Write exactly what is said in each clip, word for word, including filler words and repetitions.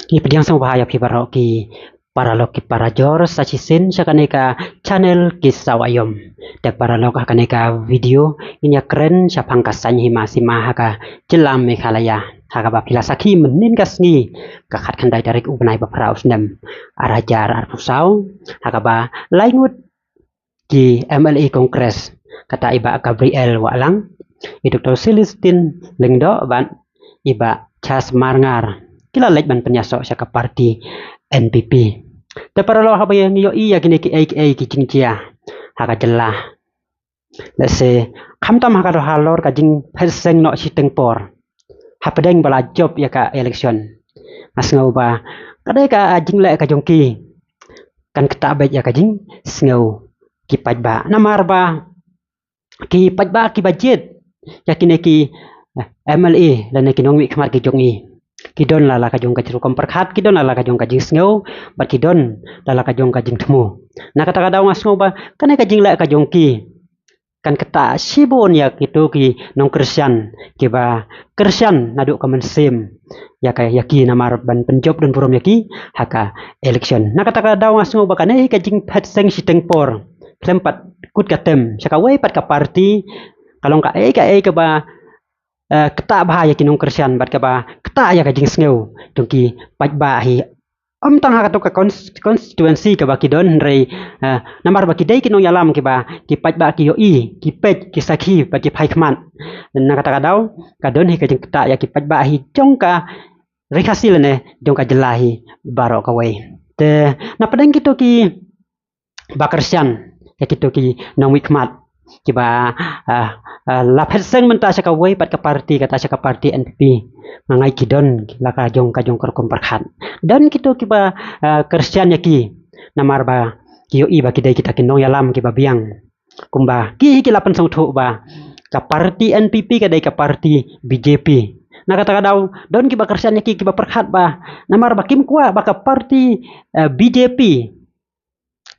Ki pdiang sngewbha ïa phi baroh ki paralok ki parajor sa shisien sha kane ka channel Ki Sawa Ïom. Te paralok, ha kane ka video ngin ïa kren shaphang ka saiñ hima sima ha ka jylla Meghalaya, ha kaba phi la sakhi mynnin ka sngi, ka khatkhyndai tarik u bnai ba phra u snem ar hajar arphew saw, ha kaba lai ngut ki M L A Congress, kata i Bah Gabriel Wahlang, i Doctor Celestine Lyngdoh bad i Bah Charles Marngar, ki la leit ban pynïasoh sha ka party N P P. Te paralok, haba ngi ïohi ïa kine kiei kiei ki jingjia ha ka jylla, lehse khamtam ha ka dei halor ka jingphet seng noh shiteng por hapdeng ba la jop ïa ka election, nga sngew ba ka dei ka jingleh ka jong ki kan ktah beit ïa ka jingsngew ki paidbah. Namar ba ki paidbah kiba jied ïa kine ki, eh, M L A lane ki nongmihkhmat ki jong ngi, ki don la la ka jong ka rukom pyrkhat, ki don la la ka jong ka jingsngew, bad ki don la la ka jong ka jingthmu. Na kata ka daw nga sngew ba kane ka jingleh ka jong ki kan ktah shibun ïa kito ki nongkyrshan kiba kyrshan naduh ka mynsiem ïa ka, ïa ki namar ban pynjop don burom ïa ki ha ka election. Na kata ka daw nga sngew ba kane hi ka jingphet seng shiteng por khlem pat kut ka term sha kawei pat ka party, ka long kaei kaei kaba, eh, ktah bha ïa ki nongkyrshan bad kaba ktah ïa ka jingsngew jong ki paidbah hi. Ym tang ha kato ka cons-, constituency kaba ki don, hynrei, eh, namar ba ki dei ki nongïalam kiba ki paidbah ki ïohi, ki peit, ki sakhi bad ki phai khmat. Na kata ka daw ka don hi ka jingktah ïa ki paidbah hi jong ka Ri Khasi lane jong ka jylla hi baroh kawei. Te na pdeng kito kiba kyrshan ïa kito ki nongmihkhmat kiba, ah, ah, la phet seng mynta sha kawei pat ka party, kata sha ka party N P P, nga ngeit ki don la ka jong ka jong ka rukom pyrkhat. Don kito kiba, ah, kyrshan ïa ki namar ba ki ïohi ba ki dei kita ki nongïalam kiba biang. Kumba ki hi ki la pynsngewthuh ba ka party N P P ka dei ka party B J P. Na kata ka daw don kiba kyrshan ïa ki, kiba pyrkhat ba namar ba kim kwah ba ka party, eh, B J P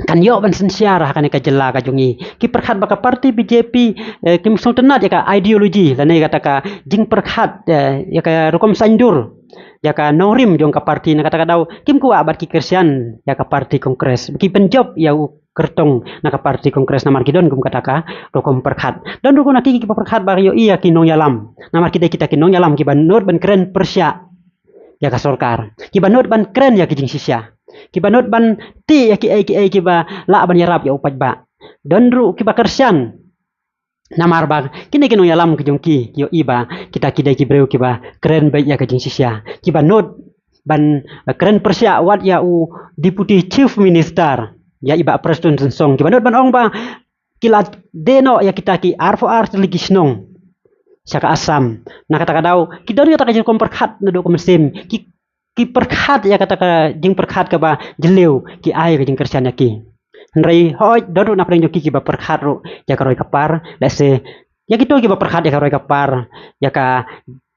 kan ïoh ban synshar ha kane ka jylla ka jong ngi. Ki pyrkhat ba ka party B J P, eh, kim sngewtynnat ïa ka ideology lane kata ka jingpyrkhat, eh, ïa ka rukom saiñdur, ïa ka nongrim jong ka party. Na kata ka daw kim kwah bad ki kyrshan ïa ka party Congress, ki pynjop ïa u kyrtong na ka party Congress namar ki don kum kata ka rukom pyrkhat. Don ruh na ki kiba pyrkhat ba ïohi ïa ki nongïalam namar ki dei kita ki nongïalam kiba nud ban kren pyrshah ïa ka sorkar, kiba nud ban kren ïa ki jingshisha, kiba nud ban tih ïa kiei kiei kiba lah ban ïarap ïa u paidbah. Don ruh kiba kyrshan namar ba kine ki nongïalam ki jong ki ki ïohi ba kita ki dei ki briew kiba kren beit ïa ka jingshisha, kiba nud ban, eh, kren pyrshah wat ïa u Deputy Chief Minister, ïa i Bah Prestone Tynsong, kiba nud ban ong ba ki la die noh ïa kita ki arphew ar tylli ki shnong sha ka Assam. Na kata ka daw ki don kata ka jingrukom pyrkhat naduh ka mynsiem, ki, ki pyrkhat ïa kata ka jingpyrkhat kaba jylliew, ki ai ka jingkyrshan ïa ki. Hynrei hooid don ruh na pdeng jong ki kiba pyrkhat ruh ïa ka roi ka par, lehse ïa kito kiba pyrkhat ïa ka roi ka par, ïa ka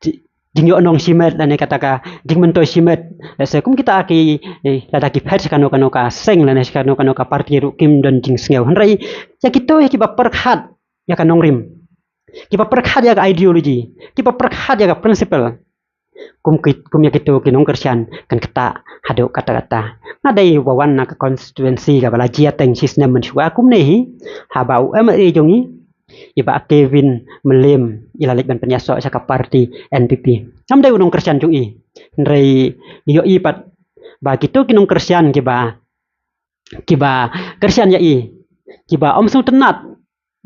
ji-, jingïohnong shimet lane kata ka jingmyntoi shimet, lehse kum kita ki, eh, lada ki phet sha kano kano ka seng lane sha kano kano ka party ruh kim don jingsngew. Hynrei ïa kito ïa kiba pyrkhat ïa ka nongrim, kiba pyrkhat ïa ka ideology, kiba pyrkhat ïa ka principle, kum ki, kum ïa kito ki nongkyrshan kan ktah haduh katta katta. Nga dei uba wan na ka constituency kaba la jia teng shisnem mynshuwa kumne hi, haba u M L A jong ngi, i Bah Kevin Mylliem, i la leit ban pynïasoh sha ka party N P P. Ngam dei u nongkyrshan jong i, hynrei ngi ïohi pat ba kito ki nongkyrshan kiba, kiba kyrshan ïa i, kiba ym sngewtynnat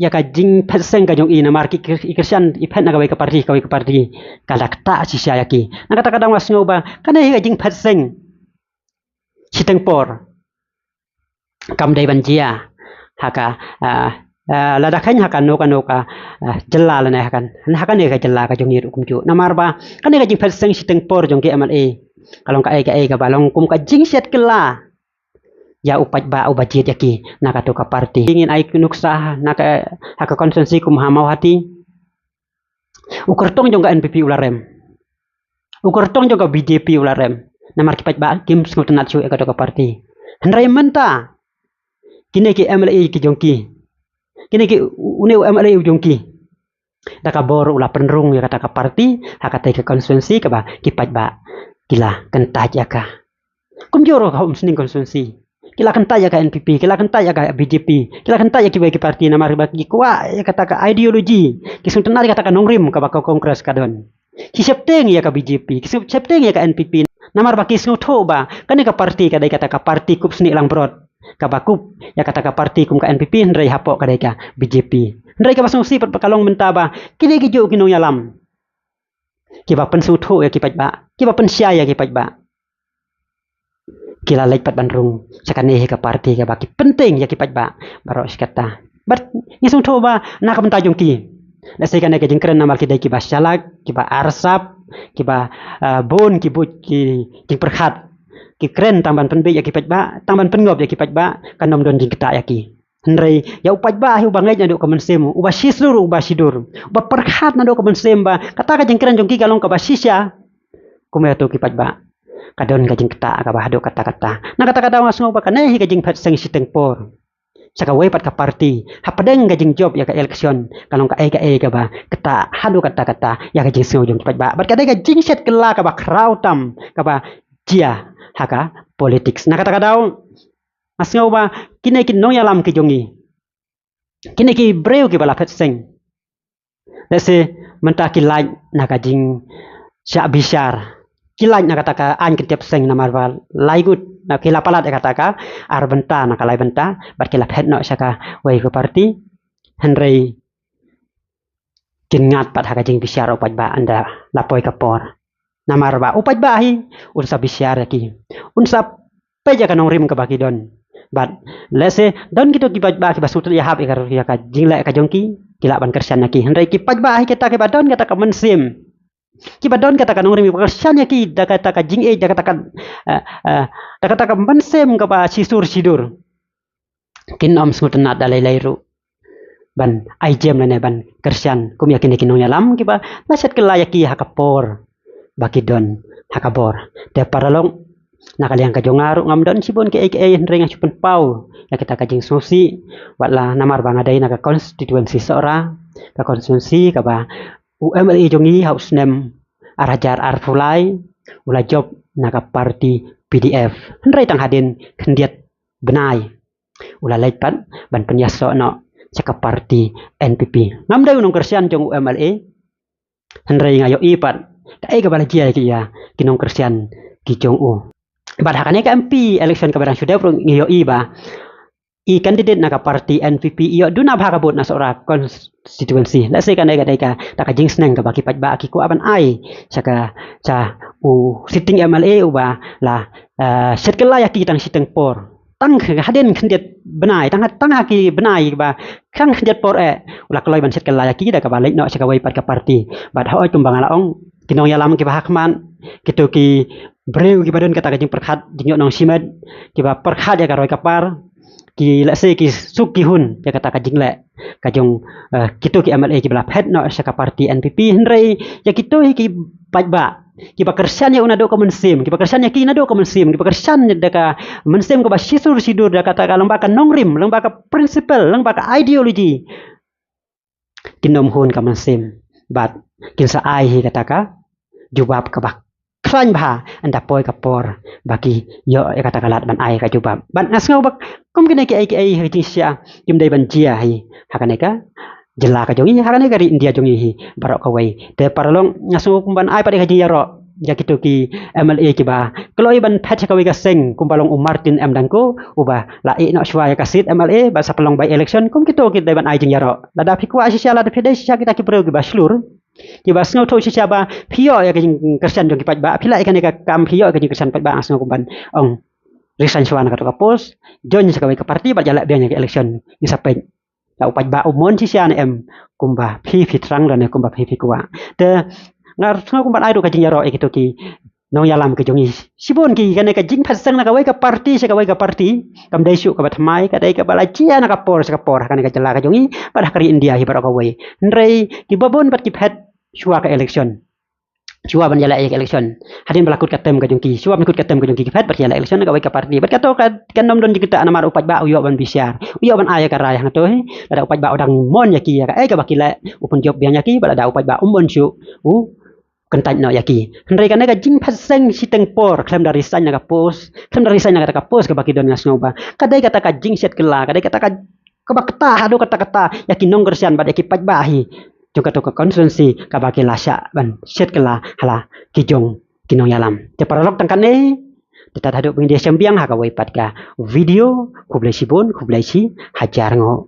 ïa ka jingphet seng ka jong i namar ki kyr-, i kyrshan, i phet na kawei ka party, kawei ka party, ka la ktah shisha ïa ki. Na kata ka daw nga sngew ba kane hi ka jingphet seng shiteng por kam dei ban jia ha ka, ah, ah, lada kheiñ ha kano kano ka, ah, jylla lane ha kan, ha kane ka jylla ka jong ngi ruh kumjuh. Namar ba kane ka jingphet seng shiteng por jong ki M L A ka long kaei kaei kaba long kum ka jingsiat kylla ïa u paidbah uba jied ïa ki na kato ka party. Ngin ai nuksa na ka, ha ka constituency kum ha Mawhati, u kyrtong jong ka N P P u la rem, u kyrtong jong ka B J P u la rem, namar ki paidbah kim sngewtynnat shuh ïa kato ka party. Hynrei mynta kine ki M L A ki jong ki, kine ki, u-, une u M L A u jong ki, da ka bor u la pynrung ïa kata ka party ha katei ka constituency kaba ki paidbah ki la kyntait ïa ka. Kumjuh ruh ka Umsning constituency, ki la kyntait ïa ka N P P, ki la kyntait ïa ka B J P, ki la kyntait ïa kiwei ki parti namar ba ki kwah ïa kata ka ideology, ki sngewtynnad ïa kata ka nongrim kaba ka Congress ka don. Ki sheptieng ïa ka B J P, ki sheptieng ïa ka N P P namar ba ki sngewthuh ba kane ka parti ka dei kata ka parti kup snieh langbrot, kaba kup ïa kata ka parti kum ka N P P, hynrei hapoh ka dei ka B J P. Hynrei kaba sngewsih pat ba ka long mynta ba kine ki juh ki nongïalam, kiba pynsngewthuh ïa ki paidbah, kiba pynshai ïa ki paidbah, ki la leit pat ban rung sha kane hi ka parti kaba ki pyntieng ïa ki paidbah baroh shi katta. Bad ngi sngewthuh ba na ka bynta jong ki, lehse kane ka jingkren namar ki dei kiba shalak, kiba arsap, kiba, ah, bun ki buit ki jingpyrkhat. Ki kren tang ban pynbiej ïa ki paidbah, tang ban pynngop ïa ki paidbah, kan ym don jingktah ïa ki. Hynrei ïa u paidbah hi uba ngeit naduh ka mynsiem, uba shisur, uba shidur, uba pyrkhat naduh ka mynsiem ba kata ka jingkren jong ki ka long kaba shisha, kum ïa tu ki paidbah, ka don ka jingktah kaba haduh katta katta. Na kata ka daw nga sngew ba kane hi ka jingphet seng shiteng por sha kawei pat ka parti hapdeng ka jingjop ïa ka election, ka long kaei kaei kaba ktah haduh katta katta ïa ka jingsngew jong ki paidbah. Bad ka dei ka jingshet kylla kaba khraw tam kaba jia ha ka politics. Na kata ka daw nga sngew ba kine ki nongïalam ki jong ngi, kine ki briew kiba la phet seng, lehse mynta ki lait na ka jingshah bishar, ki lait na kata ka aiñ kynthiap seng namar ba lai ngut na ki la palat ïa kata ka ar bynta na ka lai bynta, bad ki la phet noh sha kawei ka parti. Hynrei kin ngat pat ha ka jingbishar u paidbah ynda la poi ka por. Namar ba u paidbah hi un sa bishar ïa ki, un sa peit ïa ka nongrim kaba ki don. Bad lehse don kito ki paidbah kiba sngewthuh ïahap ïa ka, ïa ka jingleh ka jong ki, ki lah ban kyrshan ïa ki. Hynrei ki paidbah hi kita kiba don kata ka mynsiem, kiba don kata ka nongrim, kiba kyrshan ïa ki da kata ka jingïeit, da kata ka, eh, eh, da kata ka mynsiem kaba shisur shidur, kin ym sngewtynnad da lei lei ruh ban ai jem lane ban kyrshan kum ïa kine ki nongïalam kiba la shet kylla ïa ki ha ka por ba ki don ha ka bor. Te paralok, na ka liang ka jong nga ruh ngam don shibun kiei kiei, hynrei nga shu pynpaw ïa kita ka jingsngewsih, wat la namar ba nga dei na ka constituency Sohra, ka constituency kaba u M L A jong ngi ha u snem ar hajar arphew lai u la jop na ka parti P D F. Hynrei tang hadien khyndiat bnai u la leit pat ban pynïasoh noh sha ka parti N P P. Ngam dei u nongkyrshan jong u M L A, hynrei nga ïohi pat kaei kaba la jia ïa ki, ïa ki nongkyrshan ki jong u. Bad ha kane ka M P election kaba dang shu dep ruh ngi ïohi ba i candidate na ka parti N P P i ïoh duna bha ka vote na Sohra constituency. Lehse kane ka dei kata ka jingsneng kaba ki paidbah ki kwah ban ai sha ka, sha u sitting M L A uba la, eh, shet kylla ïa ki tang shiteng por, tang hadien khyndiat bnai, tang, tang ha ki bnai ba tang khyndiat por eh u la kloi ban shet kylla ïa ki da kaba leit noh sha kawei pat ka parti. Bad hooid, kumba nga la ong, ki nongïalam kiba hakhmat, kito ki briew kiba don kata ka jingpyrkhat jingïoh nongshimet, kiba pyrkhat ïa ka roi ka par, ki lehse ki suk ki hun ïa kata ka jingleh ka jong, eh, kito ki M L A kiba la phet noh sha ka parti N P P. Hynrei ïa kito hi ki paidbah kiba kyrshan ïa u naduh ka mynsiem, kiba kyrshan ïa ki naduh ka mynsiem, kiba kyrshan da ka mynsiem kaba shisur shidur, da kata ka lyngba ka nongrim, lyngba ka principle, lyngba ka ideology, kin ym hun ka mynsiem bad kin sa ai hi kata ka jubab kaba khlaiñ bha ynda poi ka por ba ki ïoh ïa kata ka lad ban ai ka jubab. Bad nga sngew ba kum kine kiei kiei ha ka jingshisha kim dei ban jia hi ha kane ka jylla ka jong ngi, ha kane ka ri India jong ngi hi baroh kawei. Te paralok, nga sngew kum ban ai pat ïa ka jingïaroh ïa kito ki M L A kiba kloi ban phet sha kawei ka seng, kumba long u Martin M Dangko uba la ïeh noh shuwa ïa ka seat M L A bad sa pynlong by election. Kum kito ki dei ban ai jingïaroh. Lada phi kwah shisha, lada phi dei shisha kita ki briew kiba shlur, kiba sngewthuh shisha ba phi ïoh ïa ka jingkyrshan jong ki paidbah, phi lah ïa kane ka kam, phi ïoh ïa ka jingkyrshan paidbah, nga sngew kum ban ong, resign shuwa na kato ka post, join sha kawei ka parti bad ïaleh biang ïa ka election. Ngi sa peit la u paidbah u mon shisha ne em kumba phi phi thrang lane kumba phi phi kwah. Te nga sngew kum ban ai ruh ka jingïaroh ïa kito ki nongïalam ki jong ngi. Shibun ki, kane ka jingphet seng na kawei ka parti sha kawei ka parti kam dei shuh kaba thymmai, ka dei kaba la jia na ka por sha ka por ha kane ka jylla ka jong ngi bad ha ka ri India hi baroh kawei. Hynrei kiba bun pat ki phet shuwa ka election, shuwa ban ïaleh ïa ka election. Hadien ba la kut ka term ka jong ki, shuwa ban kut ka term ka jong ki, ki phet bad ki ïaleh election na kawei ka parti. Bad kato ka, kan ym don jingktah namar u paidbah u ïoh ban bishar, u ïoh ban ai ïa ka rai hangto hi. Lada u paidbah u dang mon ïa ki ïa kaei kaba ki leh, u pynjop biang ïa ki. Bad lada u paidbah um mon shuh, u kyntait noh ïa ki. Hynrei kane ka jingphet seng shiteng por khlem da resign na ka post, khlem da resign na kata ka post kaba ki don, nga sngew ba ka dei kata ka jingsiat kylla, ka dei kata ka, kaba kata haduh katta katta ïa ki nongkyrshan bad ïa ki paidbah hi jong kato ka constituency kaba ki la shah ban siat kylla ha la ki jong ki nongïalam. Te paralok, tang kane, te tad haduh ban ïa shim biang ha kawei pat ka video. Khublei shibun, khublei shi hajar nguh.